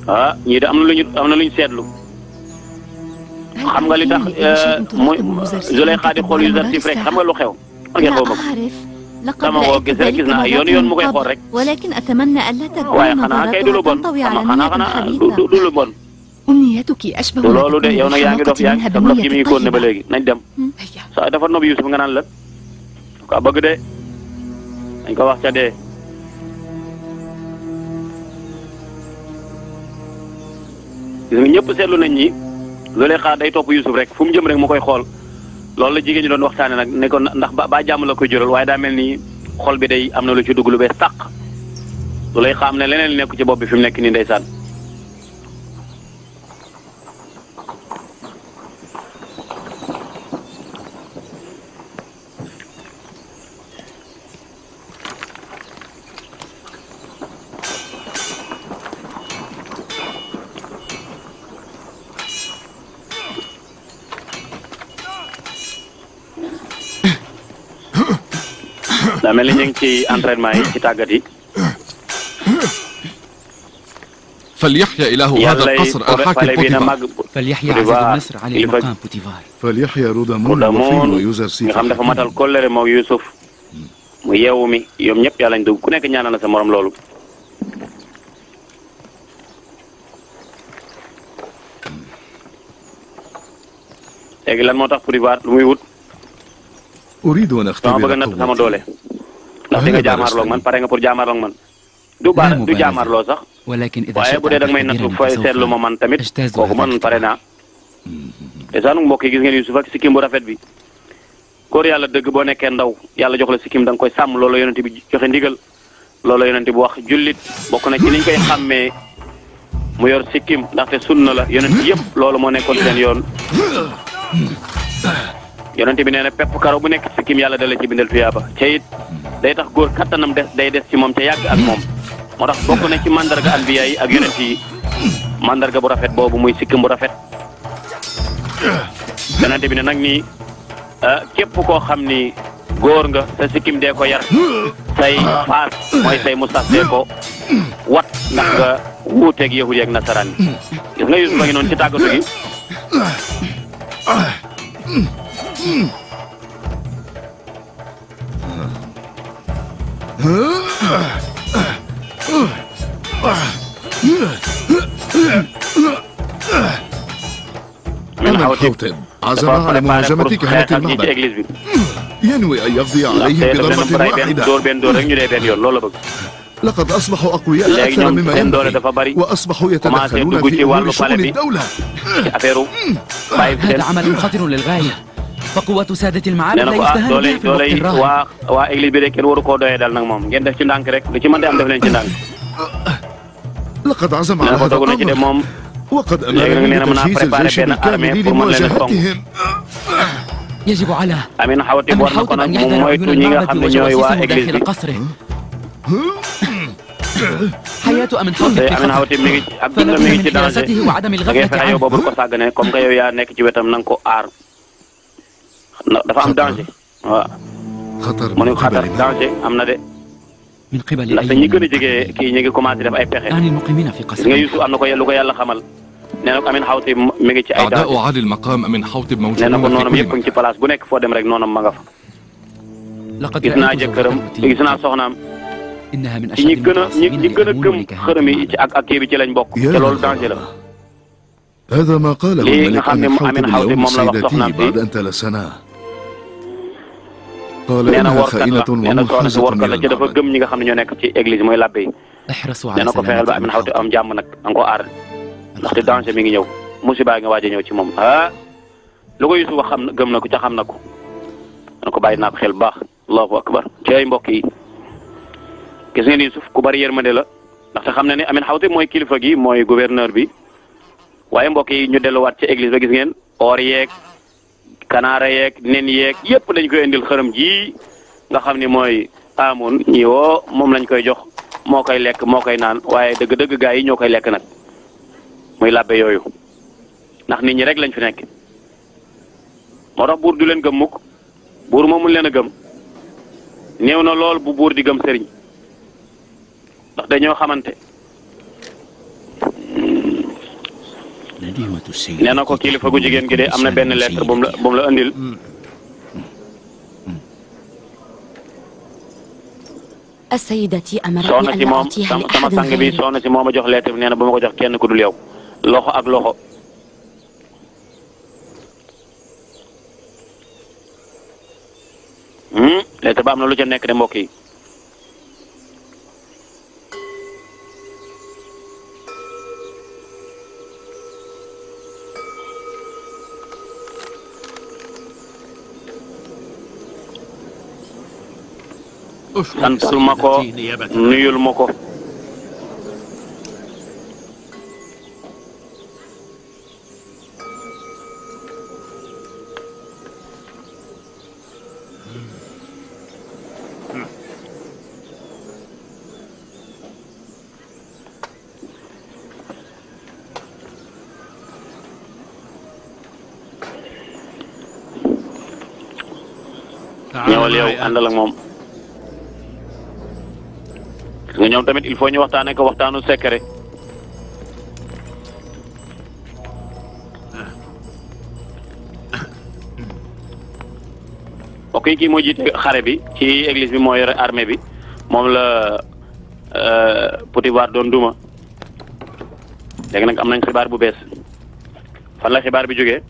ah ñii de am na lu ñu seetlu xam nga li tax muy Zuleyxa di xool Yuzarsif rek xam nga lu xew man ngeen xaw ma ko dama ko gis rek gis naa yoon mu koy xool rek waaye xanaa kay du lu bon xanaa du lu bon du loolu de yow nag yaa ngi dof yaa ngi sa dof gi mi ngi koon ne ba léegi nañ dem saa dafa nob Yusuf nga naan la ko bëgg de dañ ko wax ca dee gis nga ñëpp seetlu nañ ñi Zuleyxa day topp Yusuf rek fu mu jëm rek mu koy xool loolu la jigéen ñi doon waxtaane nag ne ko ndax ba jàmm la koy jural waaye daa mel ni xol bi day am na lu ci dugg lu bees tàq Zuleyxa am ne leneen li nekk ci bopp bi fi mu nekk nii ndeysaan daa mel ni ñu ngi ci entraînement yi ci tàggat yi. فليحيا إله هذا القصر الحاكم بوتيفار. فليحيا عزيز مصر على المقام بوتيفار. فليحيا رودامون وفيل ويوزرسيف. nga xam dafa matal kóllëre moog Youssouf mu yeewu mi ñoom ñëpp yàlla ñu dugg ku nekk ñaanal na sa morom loolu. léegi lan moo tax Potifar lu muy wut. أريد أن dama bëgg a natt sama doole. ndax di nga jaamaarloog man pare nga pour jaamaarloog man. du jaamaarloo sax. waaye bu dee da nga may nattu fay seetlu ma man tamit kooku man pare naa. te sax mbokk yi gis ngeen Youssouf ak sikkim bu rafet bi. góor yàlla dëgg boo nekkee ndaw yàlla jox la sikkim da nga koy sàmm loolu yonent bi joxe ndigal. loolu yonent bi wax jullit bokk na ci niñ koy xàmmee mu yor sikkim ndaxte sunna la yonent yëpp loolu moo nekkoon seen yoon. yonent bi nee na pepp karaw bu nekk sikkim yàlla dala ci bindal tuyaaba ca it day tax góor kattanam day des ci moom ca yàgg ak moom moo tax bokk na ci mandarga anbiya yi ak yonent yi mandarga bu rafet boobu muy sikkim bu rafet. yonent bi ne nag nii képp koo xam ni góor nga sa sikkim dee ko yar say faas mooy say mustaas dee ko wat ndax nga wuuteeg yahudi ak nasaraan yi gis nga Yuusuf a ngi noonu ci tàggatu gi. أمن حوتب عزم على مهاجمة كهنة المعبد ينوي أن يقضي عليهم بضربة واحدة لقد أصبحوا أقوياء أكثر مما ينبغي وأصبحوا يتدخلون في أمور شؤون الدولة. هذا عمل خطر للغاية فقوة سادة المعابد لا يستهان بها في الوقت الراهن. waa église bi rek kenn waru koo doyee dal nag moom ngeen def ci ndànk rek lu ci mën di am def leen ci ndànk. لقد عزم على هذا الأمر وقد أمرني بتجهيز الجيش بالكامل لمواجهتهم. يجب على أمين حوتب أن يحذر عيون المعبد وجواسيسه داخل قصره. حياة أمين حوتب فلا بد من حراسته وعدم الغفلة عنه. comme que yow yaa nekk ci wetam na nga ko aar dafa am danger waaw. mu ne xatar danger am na de. من قبل ndaxte ñi gën a jege kii ñu ngi commencé def ay pexe. يعني المقيمين في قصره. nga Youssouf am na ko lu ko yàlla xamal. nee na ko Amin Xawtib mi ngi ci ay danger. أعداء عالي المقام أمين حوتب nee na ko موجودون noonam في yëpp كل ngi ci place bu nekk foo dem rek noonam ma nga fa. gis naa jëkkëram gis naa soxnaam. إنها من ci ñi أشد gën a ñi gën a gëm xërëm yi ci ak kii bi ci lañ bokk. te loolu danger la. هذا ما قاله الملك أمين Amin حوتب Xawtib اليوم moom la wax سيدتي soxnaam si. بعد أن تلسناه. قال nee na إنها workat la خائنة nee na soxna si ومنحازة workat la ci dafa للمعبد. gëm ñi nga xam ne ñoo nekk ci église mooy labbe yi. احرصوا nee على na ko fexeel ba سلامة Amin أمين Xawtib حوتب. am jàmm nag da nga ko aar ndaxte danger mi ngi ñëw musiba nga waaj a ñëw ci moom ah lu ko Yuusuf wax xam na gëm na ko ca xam na ko. na ko bàyyi naa ko xel bu baax allahu akbar ci ay mbokk yi gis ngeen Yuusuf ku bari yërmande la ndaxte xam na ne Amin Xawtib mooy kilifa gi mooy gouverneur bi waaye mbokk yi ñu delluwaat ci église ba gis ngeen or yeeg kanaara yeeg nen yeeg yépp dañ koy indil xërëm ji nga xam ni mooy amoon ñi woo moom lañ koy jox moo koy lekk moo koy naan waaye dëgg-dëgg gaa yi ñoo koy lekk nag muy labbe yooyu ndax nit ñi rek lañ fi nekk moo tax buur du leen gëm mukk buur moom mun leen a gëm néew na lool bu buur di gëm sëriñ ndax dañoo xamante nee na ko kilifa gu jigéen gi de am na benn lettre bu mu la andil. soxna si moom sama sang bi soxna si moom a jox lettre bi nee na bu ma ko jox kenn ku dul yow loxo ak loxo. lettre ba am na lu ca nekk de mbokk yi. santal ma ko nuyul ma ko. ñëwal yow àndal ak moom. nga ñoom tamit il faut ñu waxtaanee ko waxtaanu secret. ok kii moo jiite xare bi ci église bi moo yore armée bi moom la Potifar doon duma léegi nag am nañ xibaar bu bees fan la xibaar bi jógee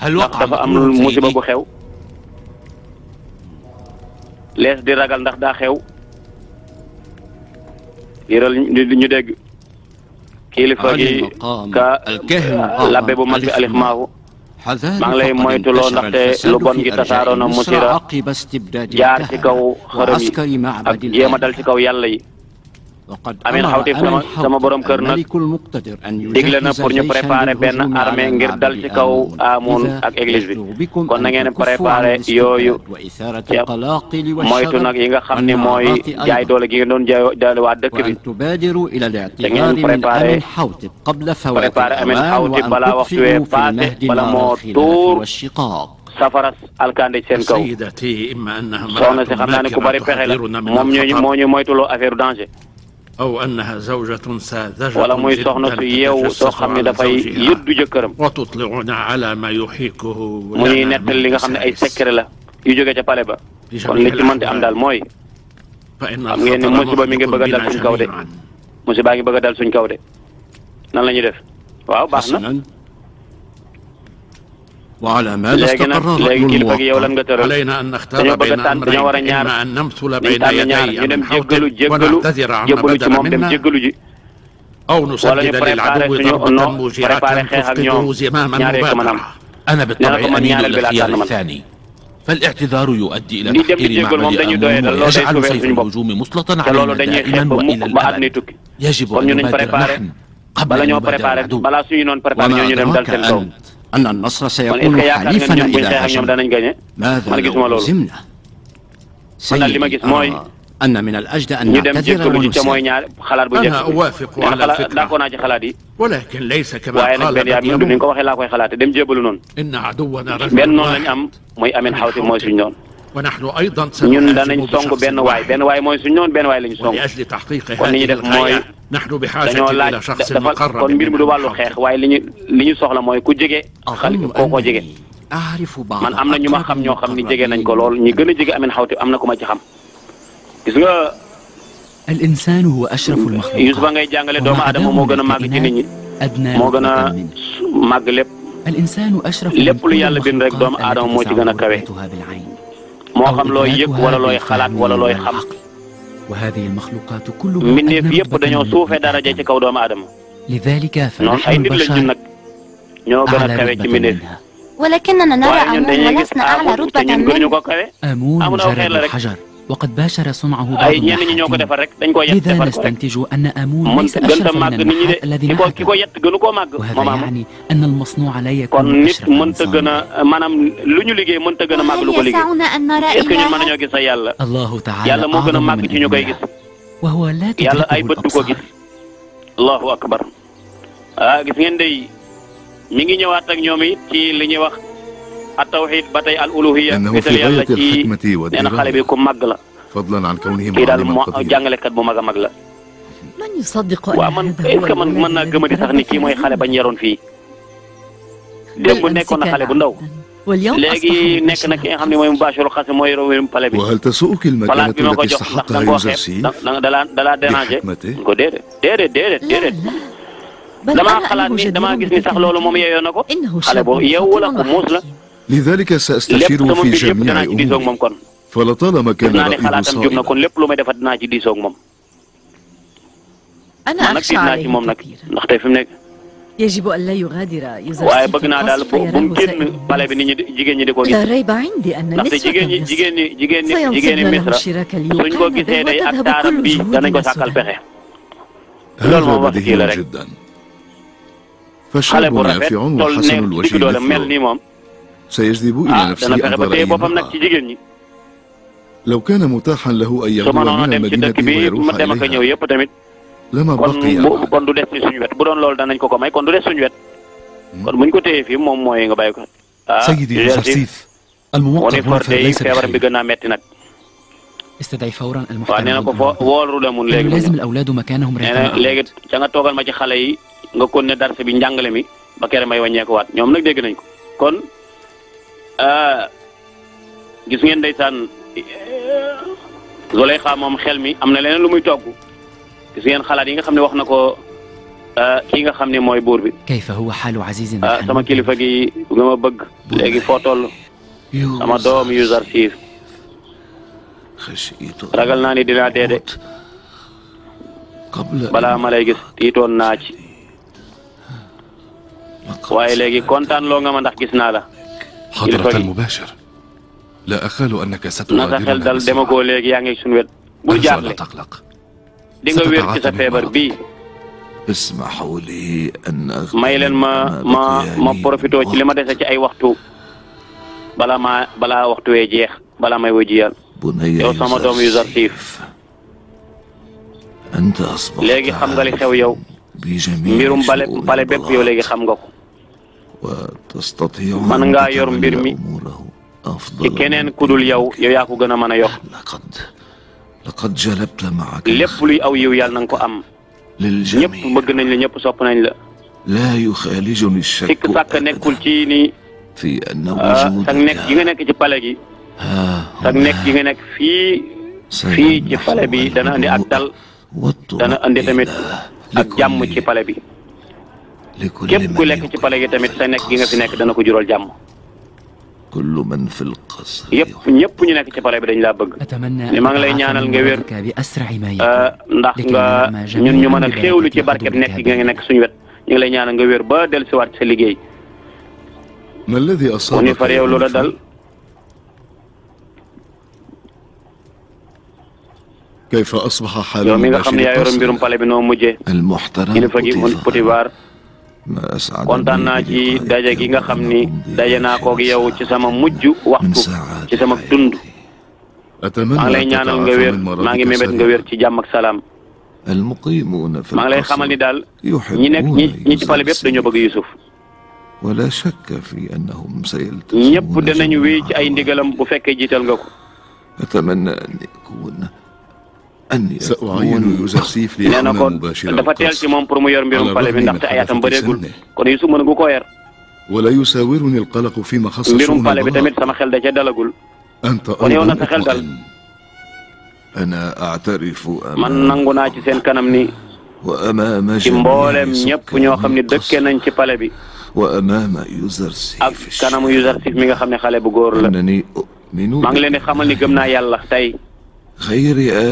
ndax dafa am musiba bu xew lees di ragal ndax daa xew yëral ñu dégg kilifa gi ka labbe bu mag bi alif maahu maa ngi lay moytuloo ndaxte lu bon gi tasaaroo na musira jaar ci kaw xërëm yi ak jéem a dal ci kaw yàlla yi. Amin Xawtif sama borom kër nag digle na pour ñu préparer benn armée ngir dal ci kaw Amun ak église bi kon na ngeen préparer yooyu moytu nag yi nga xam ni mooy jaay doole gi ngeen doon jaay doole waa dëkk bi te ngeen préparer Amin Xawtif balaa waxtu wee passé bala moo tuur safara alkande seen kaw soxna si xam naa ne ku bari pexe la moom moo ñu moytuloo affaire danger. wala muy soxna su yeewu soo xam ne dafay yëddu jëkkëram mu ñuy nettal li nga xam ne ay secret la yu jóge ca pale ba kon li ci mënti am daal mooy xam ngeen ne musiba mi ngi bëgg a dal suñ kaw de musiba ngi bëgg a dal suñ kaw de nan la ñuy def waaw baax na léegi nag léegi kilifa gi yow lan nga tëral dañoo bëgg a tànn dañoo war a ñaar dañ tànn ñaar ñu dem jéggalu jébbalu ci moom dem jéggalu ji wala ñu préparé suñu préparé xeex ak ñoom ñaaree ko mën a am nee na ko man ñaareel bi laa tànn man فالاعتذار يؤدي إلى li dem di تحقير jéggal moom dañuy doyee معبد loolu day يجعل sauver سيف suñu bopp الهجوم مسلطا te loolu علينا dañuy xeex دائما ba وإلى ba àdduna الأبد tukki يجب kon أن ñu nañ نبادر préparé نحن قبل bala أن ñoo يبادر préparé العدو balaa suñu noon préparé وما ñoo ñu dem dal أدراك seen kaw أنت أن النصر kon est-ce سيكون que yaakaar nga حليفا ne ñun buñ إذا xeex ak ñoom هجمنا danañ gañe ماذا man gisuma لو loolu هزمنا man daal li ma gis mooy أن من الأجدى أن ñu dem نعتذر jéggalu ji ca mooy ونسلم ñaar xalaat bu njëkk أنا أوافق nee na على xalaat الفكرة d'accord naa ci xalaat yi ولكن ليس كما waaye nag قال benn yaa bi ni بديل nga ko waxee laa koy xalaate dem jébbalu noonu إن عدونا benn رجل noonu lañ am واحد mooy Amin Xawtif mooy suñu noonu ونحن أيضا ñun danañ سنهاجم song بشخص benn waay واحد benn waay mooy suñu noonu benn waay lañ song ولأجل تحقيق kon li هذه ñu def mooy الغاية نحن بحاجة dañoo laaj إلى شخص dafa مقرب kon mbir mi du wàllu xeex waaye li ñu soxla mooy ku jege xale kookoo jege man am na ñu ma xam ñoo xam ni jege nañ ko lool ñi gën a jege Amin Xawtif am na ku ma ci xam gis nga الإنسان هو أشرف المخلوقات Yuusufa ngay jàngale doomu aadama moo gën a màgg ci nit ñi moo gën a màgg lépp الإنسان أشرف lépp lu yàlla bind rek doomu aadama moo ci gën a kawe moo xam looy yëg wala looy xalaat wala looy xam وهذه المخلوقات كلها mbindeef yëpp dañoo suufee daraja ci kaw doomu aadama لذلك noonu ay فنحن nit lañ ñun البشر nag ñoo gën a أعلى kawe ci رتبة mbindeef منها ولكننا نرى waaye ñun أمون dañuy gis ولسنا أعلى Amun te رتبة ñun gënuñu منه ko kawe آمون Amun aw xeer la مجرد rek الحجر وقد باشر صنعه بعض ay ñenn ñi ñoo ko defar rek dañ ko yett لذا defar ko rek نستنتج أن آمون mën ليس gën ta أشرف من màgg nit ñi de النحات الذي ki ko نحته yett gënu koo màgg وهذا moom Amun يعني أن المصنوع لا kon يكون nit أشرف من mënta gën a صانعه maanaam lu ñu liggéey mënta gën a màgg lu ko وهل liggéey يسعنا أن نرى est-ce que ñun mën إلها nañoo gis sa yàlla الله تعالى yàlla moo gën a أعظم màgg من ci ñu koy أنبياء gis وهو لا yàlla ay تدركه bët du ko gis الأبصار allahu akbar ah gis ngeen day mi ngi ñëwaat ak ñoom it ci li ñuy wax at tawxid ba tey al uluhiya إنه wéetal في yàlla غاية ci الحكمة nee na xale bi والدراية ku màgg la فضلا عن كونه kii daal معلما قديرا jàngalekat bu mag a mag la waaw man est-ce que man mën naa gëmadi sax ni kii mooy xale bañ yaroon fii démb nekkoon na xale bu ndaw léegi nekk na ki nga xam ne mooy Mubashirul Qasim mooy yor pale bi palaat bi ma ko jox ndax da nga koo xeeb dalaa déranger ko déedéet damaa xalaat ni damaa gis ni sax loolu moom yeeyoo na ko xale boobu yeewu la ku muus la لذلك سأستشيره في جميع أموري فلطالما كان رأيه صائبا kon lépp lu may defat dinaa ci diisoo ak moom man nag tiit naa ci moom nag ndax tey fi mu nekk يجب أن لا يغادر waaye bëgg naa daal bu mu génn pale bi nit ñi jigéen ñi di ko gis ndaxte jigéen ñi Misra suñ ko gisee day ak taaram bi danañ ko sàkkal pexe loolu moom wax kii la rek xale bu rafet toll nekk ci doole mel ni moom سيجذب إلى نفسه أنظار لو كان متاحا له أن يهرب من المدينة ويروح إليها لما بقي kon du des ci suñu wet bu doon loolu danañ ko ko may kon du des suñu wet kon buñ ko téye fii moom mooy nga bàyyi ko سيدي يوسف الموقف هنا ليس feebar bi gën a metti nag استدعي فورا waaw nee المحتمل na ko fo woolu la mun léegi لازم الأولاد مكانهم nee na léegi ca nga toogal ma ci xale yi nga kon ne darse bi njàngale mi ba kere may wàññeeku waat ñoom nag dégg nañ ko kon gis ngeen ndeysaan Zuleyxa moom xel mi am na leneen lu muy togg gis ngeen xalaat yi nga xam ne wax na ko kii nga xam ne mooy buur bi كيف هو حال عزيز sama kilifa gi nga ma bëgg léegi foo toll sama doom Yuzarsif ragal naa ni dinaa dee de balaa ma lay gis tiitoon naa ci waaye léegi kontaan loo nga ma ndax gis naa la حضرة المباشر لا أخال أنك ستغادرنا xel dal demagoo léegi yaa ngi suñu wet bul jaaxle di nga wér ci sa feebar bii اسمحوا لي أن may leen ma profité ci li ma dese ci ay waxtu balaa waxtu wee jeex balaa may wëji yàlla yow sama doom Yuzarsif léegi xam nga li xew yow mbirum pale bépp yow léegi xam nga ko man ngaa yor mbir mi ci keneen ku dul yow yaa ko gën a mën a yor lépp luy aw yiw yàlla na nga ko am ñëpp bëgg nañ la ñëpp sopp nañ la sikk sàkk nekkul ci ni sag nekk gi nga nekk ci pale gi sag nekk gi nga nekk fii ci pale bi dana andi ak dal dana andi tamit ak jàmm ci pale bi képp ku lekk ci pale gi tamit sa nekk gi nga fi nekk dana ko jural jàmm ñëpp ñu nekk ci pale bi dañ laa bëgg ni maa ngi lay ñaanal nga wér ndax nga ñun ñu mën a xéewlu ci barkeb nekk gi nga nekk suñu wet ñu ngi lay ñaanal nga wér ba dellusiwaat sa liggéey mu ni far yow loola dal كيف أصبح حال yow mi nga xam ne yaa yoroon mbirum pale bi noo mujjee kilifa gi mun Potifar kontaan naa ci daje gi nga xam ni daje naa koog yow ci sama mujj waxtu ci sama dund maa ngi lay ñaanal nga wér maa ngi mébét nga wér ci jàmm ak salaam maa ngi lay xamal ni daal ñi nekk ñi ci pale bi yëpp dañoo bëgg Yusuf ñëpp danañu wéy ci ay ndigalam bu fekkee jiital nga ko nee na ko dafa teel ci moom pour mu yor mbirum pale bi ndaxte ay atam bëreegul kon Yusuf mën gu koo yer mbirum pale bi tamit sama xel da ca dalagul kon yow na sa xel dal man nangu naa ci seen kanam ni ci mboolem ñëpp ñoo xam ne dëkke nañ ci pale bi ak kanamu Yuzarsif mi nga xam ne xale bu góor la maa ngi leen di xamal ni gëm naa yàlla tey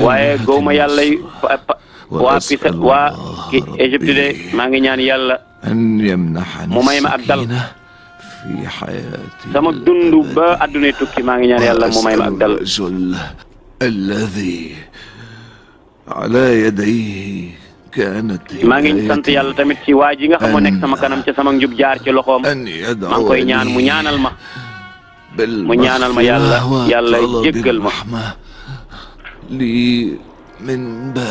waaye gëwuma yàlla yi waa Pisa waa Égypte de maa ngi ñaan yàlla mu may ma ak dal sama dund ba addunay tukki maa ngi ñaan yàlla mu may ma ak dal maa ngi sant yàlla tamit ci waa ji nga xam moo nekk sama kanam ca sama njub jaar ci loxoom maa ngi koy ñaan mu ñaanal ma yàlla jéggal ma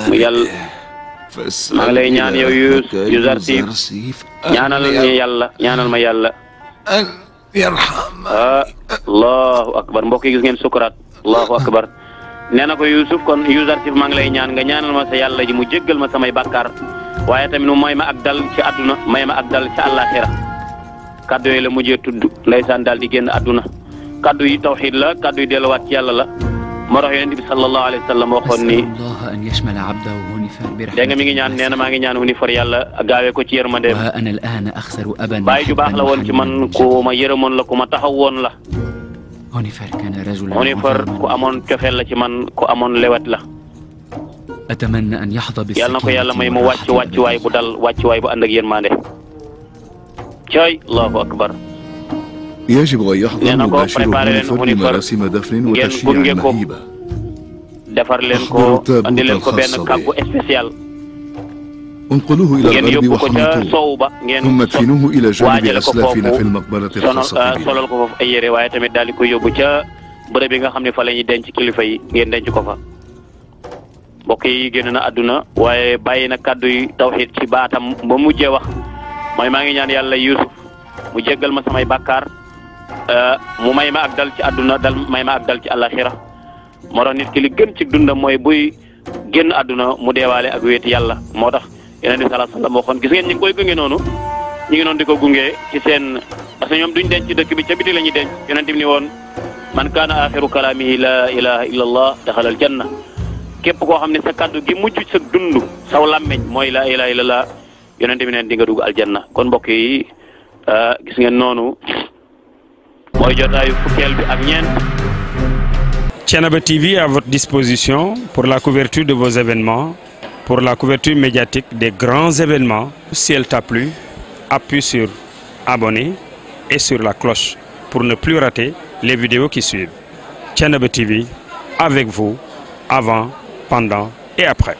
mu yàlla maa ngi lay ñaan yow Yuzarsif ñaanal ma yàlla allahu akbar mbokk yi gis ngeen sukuraat allahu akbar nee na ko Youssouf kon Youssouf maa ngi lay ñaan nga ñaanal ma sa yàlla ji mu jéggal ma samay bàkkaar waaye tamit mu may ma ak dal ci àdduna may ma ak dal ci àllaaxira kaddu yi la mujjee tudd ndeysaan daal di génn àdduna kaddu yi tawxiid la kaddu yi delluwaat ci yàlla la moo tax yonent bi sallallahu alayhi wa sallam waxoon ni dégg nga mi ngi ñaan nee na maa ngi ñaan Hunifar yàlla gaawee ko ci yërmandeem bàyyi ju baax la woon ci man ku ma yërëmoon la ku ma taxaw woon la Hunifar ku amoon cofeel la ci man ku amoon lewet la yàlla na ko yàlla may mu wàccuwaay bu dal wàccuwaay bu ànd ak yërmande cay allahu akbar يجب أن يحضر مباشر هونيفر لمراسم دفن وتشييع مهيبة أحضروا تابوت الخاص به انقلوه إلى الغرب وحمطوه ثم ادفنوه إلى جانب أسلافنا في المقبرة الخاصة بنا mbokk yi génn na àdduna waaye bàyyi na kàddu yi tawxiid ci baatam ba mujjee wax mooy maa ngi ñaan yàlla Youssouf mu jéggal ma samay bàkkaar mu may ma ak dal ci àdduna may ma ak dal ci àllaxira moo tax nit ki li gën ci dundam mooy buy génn àdduna mu deewaale ak wéet yàlla moo tax Yonent bi sallallahu alayhi wasallam waxoon gis ngeen ñu ngi koy gunge noonu ñu ngi noonu di ko gunge ci seen parce que ñoom duñ denc ci dëkk bi ca biti la ñuy denc Yonent bi ni woon man kaana axiru kalaamihi la ilaha illa allah daxala al janna képp koo xam ne sa kaddu gi mujj sa dund saw làmmeñ mooy la ilaha illallah Yonent bi neen di nga dugg aljanna kon mbokk yi gis ngeen noonu mooy jotaayu fukkeel bi ak ñeent. Thiénaba TV à votre disposition pour la couverture de vos événements, pour la couverture médiatique des grands événements. Si elle t'a plu, appuie sur abonner et sur la cloche pour ne plus rater les vidéos qui suivent. Thiénaba TV avec vous avant, pendant et après.